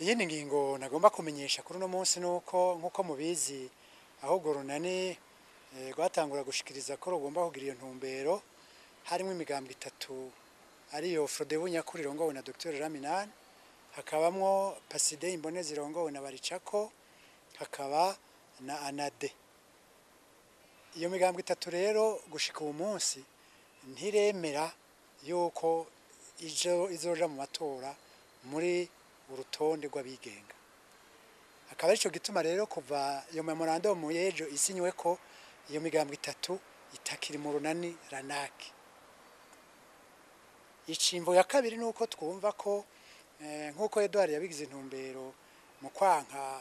Iyindi ngingo nagomba kumenyesha kuri uno munsi nuko, nkuko mubizi, ahubwo runani rwatangura gushikiriza ko rugomba kugira iyo ntumbero, harimo imigambwe itatu, ariyo Frodebu Nyakuri irongowe na Dr Raminani, hakabamwo Paside Imbonezi irongowe na Baricako, hakaba na Anade. Iyo migambwe itatu rero gushika uwu munsi ntiremera yuko izoja mu matora muri urutonde rw'abigenga. Akaba arico gituma rero kuva iyo memorandum y'ejo isinywe ko iyo migambwe itatu itakiri mu runani ranaki. Icimvo ya kabiri nuko twumva ko nkuko Edouard yabigize intumbero mu kwanka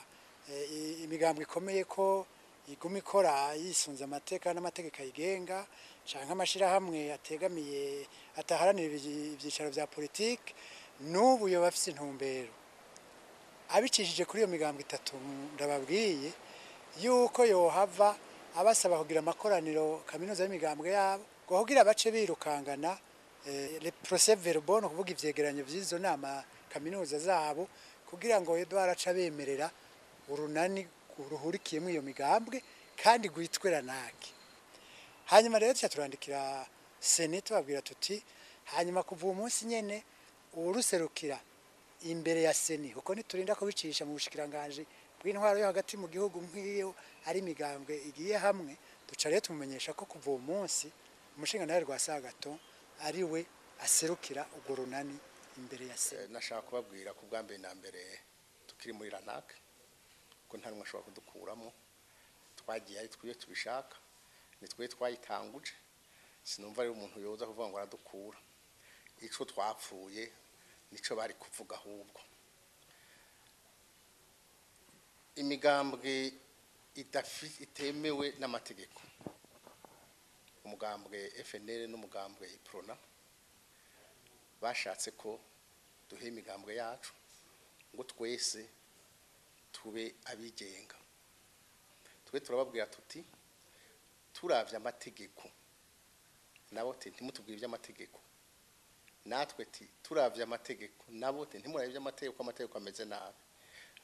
imigambwe ikomeye ko iguma ikora yisunze amateka n'amategeko ayigenga, canke amashirahamwe ategamiye ataharanira ivyicaro vya politike, n'ubu yoba afise intumbero abicishije kuri iyo migambwe itatu ndababwiye yuko yohava abasaba kugira amakoraniro kaminuza y'imigambwe yabo, ngo kugira bace birukangana les procès verbaux, no kuvuga ivyegeranyo vy'izo nama kaminuza zabo, kugira ngo Edouard ace abemerera urunani ruhurikiyemo iyo migambwe kandi rwitwe ranaki. Hanyuma rero tuca turandikira CENI, tubabwira tuti hanyuma kuva uwo munsi nyene uwuruserukira imbere ya CENI, kuko ntiturinda kubicisha mu bushikiranganji bw'intwaro yo hagati mu gihugu nk'iyo ari imigambwe igiye hamwe, duca rero tumumenyesha ko kuva uwo munsi umushingantahe Rwasagato ari we aserukira urwo runani imbere ya CENI. Nashaka kubabwira ko bwa mbere na mbere tukiri muri ranaka, ko nta numwe ashobora kudukuramo. Twagiye ari twiyo tubishaka, ni twe twayitanguje. Sinumva rero umuntu yoza kuvuga ngo aradukura. Ico twapfuye nico bari kuvuga. Ahubwo imigambwe itemewe n'amategeko, umugambwe FNL n'umugambwe Iprona, bashatse ko duhe imigambwe yacu ngo twese tube abigenga. Twe turababwira tuti turavye amategeko, nabo ti ntimutubwire iby'amategeko. Natwe ti turavye amategeko, nabo ti ntimurabe iby'amategeko, amategeko ameze nabi.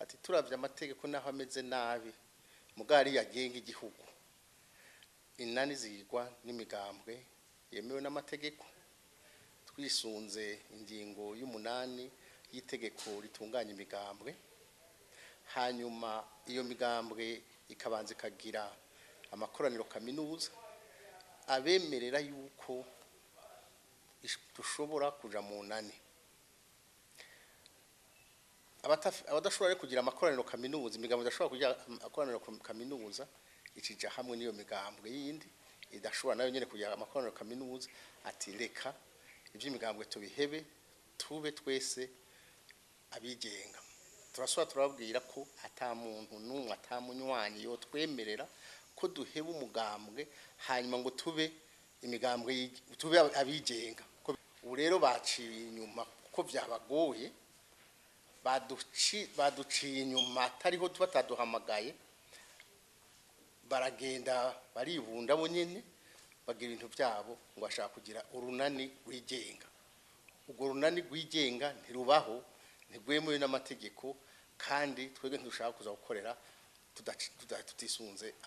Ati turavye amategeko naho ameze nabi, mugari yagenga igihugu, inani zigwa n'imigambwe yemewe n'amategeko, twisunze ingingo y'umunani y'itegeko ritunganya imigambwe. Hanyuma iyo migambwe ikabanza ikagira amakoraniro kaminuza abemerera yuko dushobora kuja mu nani. Abadashobora rero kugira amakoraniro kaminuza, imigambwe idashobora kugira amakoraniro kaminuza ikija hamwe n'iyo migambwe yindi idashobora nayo nyene kugira amakoraniro kaminuza, ati reka ivy'imigambwe tubihebe, tube twese abigenga. Turasubira turababwira ko ata muntu n'umwe, ata munywanyi yotwemerera ko duheba umugambwe hanyuma ngo tube imigambwe tube abigenga. Ubu rero baciye inyuma kuko vyabagoye, baduciye inyuma atariho bataduhamagaye, baragenda baribunda bo nyene, bagira ibintu byabo ngo bashaka kugira urunani rwigenga. Urwo runani rwigenga ntirubaho, ntirwemewe n'amategeko, kandi twebwe ntidushaka kuza gukorera tutisunze.